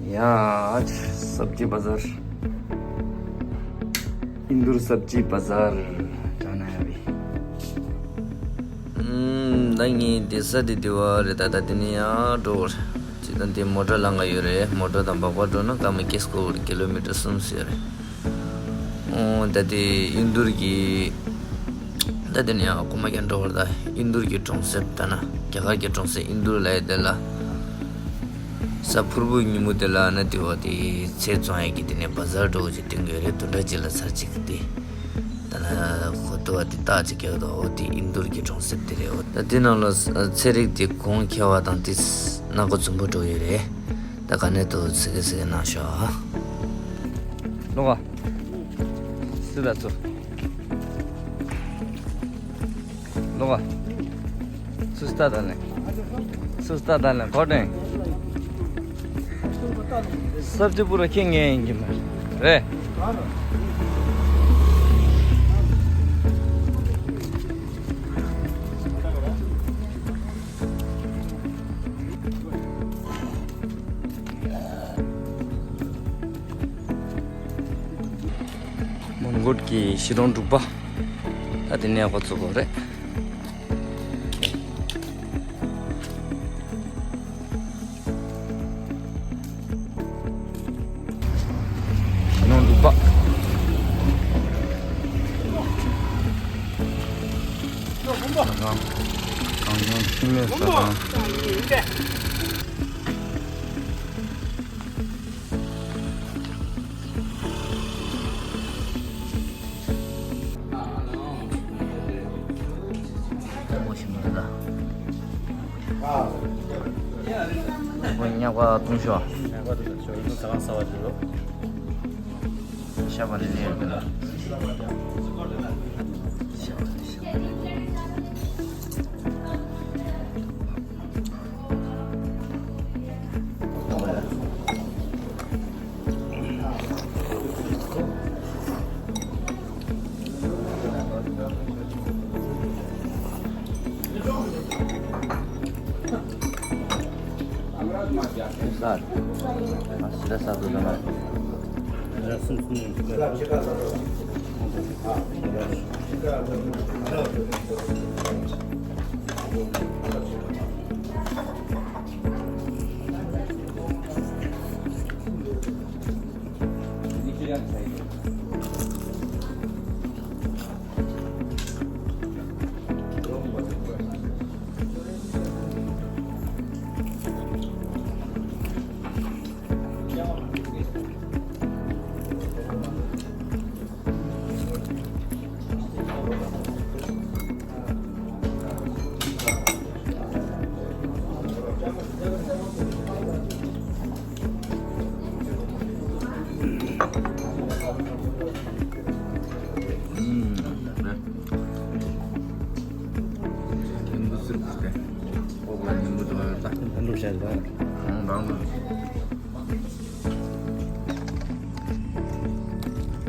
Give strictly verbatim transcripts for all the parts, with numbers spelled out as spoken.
ཡ། སབ་ཇི་བ་ཟར། ཨིན་དུར་སབ་ཇི་བ་ཟར། ཇཱ་ན་ཡ་བི། ཨུམ། ད་ངས་དེ་ས་དེ་དེ་བ་རེད། ད་ད་དེ་ནས་ཡར་འགྲོ་བར། ཅི་ད་དེ་མོ་ཊ་ལང་ག་ཡོད་རེད། མོ་ཊ་དང་སྦག་སྦག་འགྲོ་ན་སྐར་མ་སྐྱེས་སྐོར་ཀི་ལོ་མི་ཊར་གསུམ་ཟེར་རེད། ཨོ་ད་དེ་ཨིན་དུར་གྱི། ད་དེ་ནས་ཡང་གོ་མ་རྒྱ་འགྲོ་བར། ད་ཨིན་དུར་གྱི་གྲོང་གསེབ། ད་ན་རྒྱ་གར་གྱི་གྲོང་གསེབ་ཨིན་དུར་ལ་ཡ་དེ་ལ། གཟའ་ཕུར་བུའི་ཉིན་མོ་དེ་ལ་ན་དེ་བ་དེ་ཚལ་བཙོང་ཡས་ཀྱི་དེ་ནས་བ་ཟར་འགྲོ་གི་ཅིག་སྟོན་གྱི་ཡོད་རེད། དུ་འདྲ་ཅིག་ལ་ཚར་གཅིག་གི་དེ། ད་ན་ཁོ་ཏོ་བ་དེ་རྟགས་ཅིག་རྒྱག་དོ། འོ་དེ་ཨིན་དུར་གྱི་གྲོང་གསེབ་དེ་རེད། འོ་ད་དེ་ནང་ལ་ཚན་རིག་དེ་གོང་ཁེ་བ་དང་དེ་སྣ་ཁོ་རྫུན་པོ་འགྲོ་ཡོད་རེད། ད་ག་ནས་ཏོ་ཚིག་གི་ཚིག་གི་ནང་ཤོག་ཨ། ལོག་ག་སུ་ད་ཚུ། ལོག་ག་སུ་སྟ་ད་ལན། སུ་སྟ་ད་ལན་གོ་དྲན། སབ་ཇི་པུ་ར་ཁྱེད་ངས་ཡིན་གྱི་མ་རེད། མོན་གྷོ་གི་གཞིས་གྲོང་འབྲུག་པ། ད་དེ་ནས་འགོ་བཙུགས་དགོས་རེད། གཞིས་གྲོང་འབྲུག་པ། ཨ་ཁང་། ཨ་ཁང་ཁྱིམ་ལས་ས་ཁང་། ཁོ་ཉག་པ་བཏུང་ཤོག་ཤ་བ་ནི་ནས་ཡོད་ན།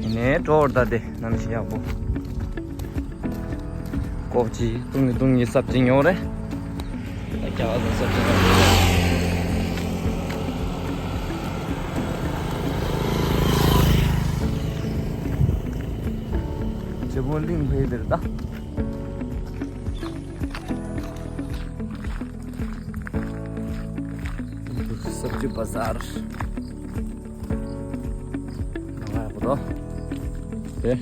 ཡིན་ནའི་འགྲོ་བར་ད་དེ་གནམ་གཤིས་ཡག་པོ། ཀོབ་ཅིག་བཏུང་གི་བཏུང་གི་སབ་ཅིག་ཉོ་རེད། ད་རྒྱ་གར་དང་སབ་ཅིག་ཉོ། བྱེད་པོ་གླིང་ཕེ་དེར་ད། སབ་ཇི་བ་ཟར། ནང་ལ་ཡག་པོ་འདུག་དེ།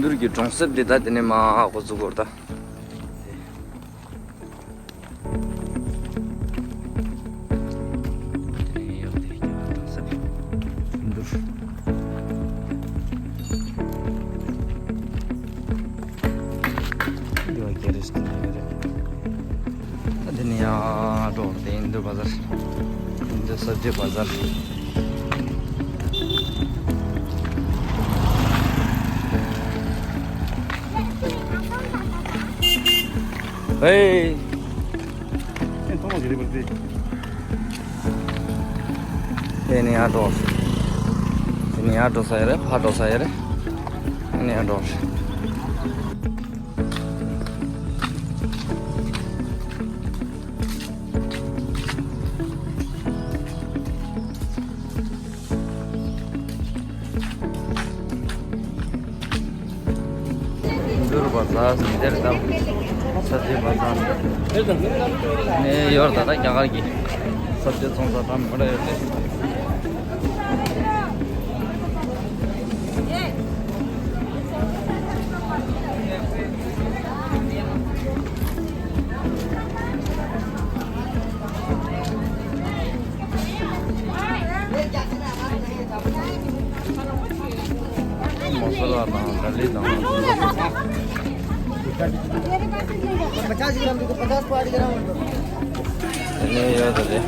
འདུར་གྱི་གྲོང་གསེབ་འདི་ད་དེ་ནས་མར་འགོ་བཙུགས་དགོས་རེད་ད། འདི་བ་གེ་རེ་ཞིག་ཡོད་རེད། ད་འདི་ནས་ཡར་འགྲོ་དེ་ཨིན་དུ་བ་ཟར། ཨིན་དུ་སབ་ཇི་བ་ཟར། ཧེ། ཨེ་ཐོག་མ་གི་རི་བར་དེ། དེ་ནས་ཡར་འགྲོ། དེ་ནས་ཡར་འགྲོ་ས་ཡོད་རེད། ཕར་འགྲོ་ས་ཡོད་རེད། དེ་ནས་ཡར་འགྲོ། བ་ཟ་ཟིན་དེར་ད་ས་ཆའི་བ་ཟ་ནས་ཡོར་ད་ད་རྒྱ་གར་གྱི་ས་ཆའི་ཚོང་ས་དང་མི་འདྲ་ཡོད་དེ། མོ་སོ་ལ་དང་ལ་ལི་དང་། पचास ग्राम देखो, पचास को ऐड करा। ཡོད་དེ།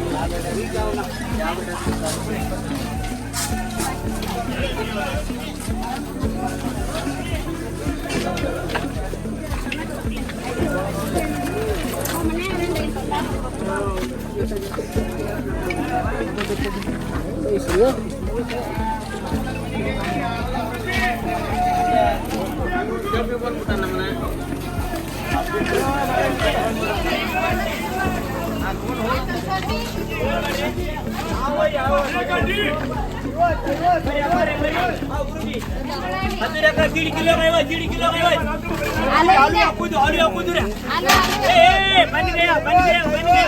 आलू आपको दो, आलू आपको दो रे। ए, ए, बन गया, बन गया, बन गया।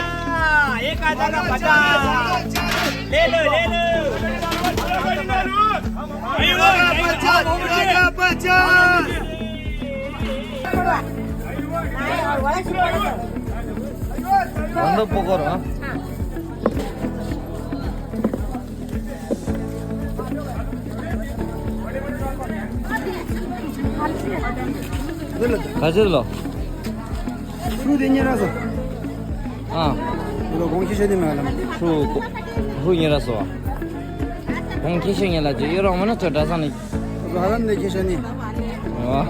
एक आधा का पचास। ले लो, ले लो। पचास, पचास। बंद पकड़, हाँ। ག་ཚོད་ལོ། ཧྲུ་དེ་ཉེ་ར་སོ། ཨ། ལོ་གོང་ཁྱི་ཤ་དེ་མ་ལ། ཧྲུ་ཧྲུ་ཉེ་ར་སོ། གོང་ཁྱི་ཤ་ཉེ་ལ་ཅི་ཡོད་རང་མ་ན་ཚོད་འདྲ་ས་ནི། ཧ་ལམ་ནས་ཁྱི་ཤ་ནི། ཨ།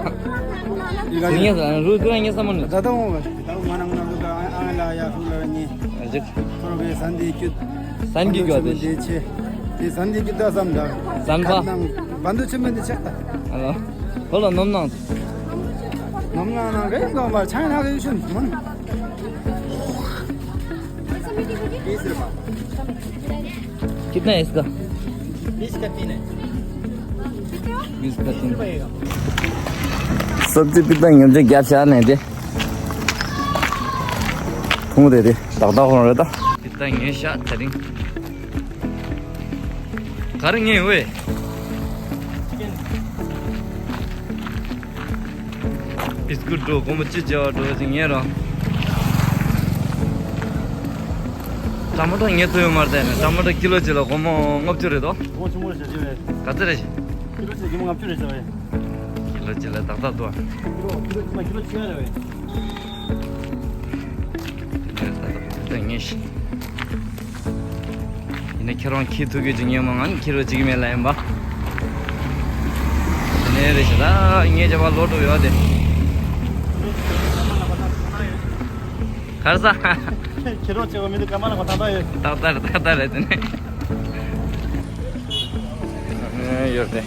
ཡི་ག་དེ་ཉེ་ས་ཧྲུ་དེ་ཉེ་ས་མ་ནི། ད་ད་འོང་བ། ད་ང་ནང་ང་ང་ལ་ཡ་ཧྲུ་ལ་ཉེ། ཨ་ཅིག་ཁོ་རོ་བའི་ཟན་དེ་ཁྱུ། ཟན་གྱི་རྒྱུ་དེ་ཆེ། དེ་ཟན་དེ་ཁྱུ་ད་བསམ་ད། ཟན་པ། བན་དུ་ཆེ་མེད་དེ་ཆེ་ད། ཨ་ལ། ཁོ་ལ་ནོམ་ནང་། ནོམ་ནང་ནང་གི་གོང་པར་ཆང་ནང་གི་ཤུན་མོན། कितना है इसका? बीस का तीन है। बीस का तीन। सब्जी पिता ཉོ་རྒྱུ་རྒྱབ་ཤ་ནས་དེ། ཐུང་རེད་དེ། ཏག་ཏག་ཧོན་རེད་ད། འདི་ལྟ་ངས་ཤ་ཚ་རིང་། ག་རེ་ངས་ཝེ། བིས་ཀུད་འགྲོ་སྒོར་མོ་གཅིག་བྱས་པ་འགྲོ་ཅིག་ངས་རང་། ཊ་མ་ཊ་ངས་ཐུབ་ཡོད་མ་རེད་ནས། ཊ་མ་ཊ་ཀི་ལོ་གཅིག་ལ་སྒོར་མོ་ལྔ་བཅུ་རེད་དོ། སྒོར་མོ་ཆུང་མོ་རེད་ཟེར་གྱི་རེད། ག་ཚོད་རེད། ཀི་ལོ་གཅིག་ལ་སྒོར་མོ་ལྔ་བཅུ་རེད་ཟེར་བས། ཀི་ལོ་གཅིག་ལ་ཏག་ཏག་འདུག་ཨ། ཀི་ལོ་ཀི་ལོ་གཅིག་མ་ཀི་ལོ་གཅིག་ཡ་རེད་བས། ཡིན་ན་ཁྱེད་རང་ཁྱེར་ཐུབ་ཀྱི་ཅིག་ཉན་མ། ང་ནི་ཁྱེར་རོ་ཅིག་མེད་ལ་ཡིན་པ། དེ་ནས་རེ་ཞིག་ལ་ངས་བྱ་བ་ལོ་འགྲོ་ཡོད་དེ། གར་ས། ཁྱེད་རང་བྱེད་པ་མི་འདུག་ཀ་མ་ལ་གོ་ད་ད་ཡོད། ཏག་ཏག་རེད་ཏག་ཏག་རེད་དེ་ནས། ཡོད་དེ།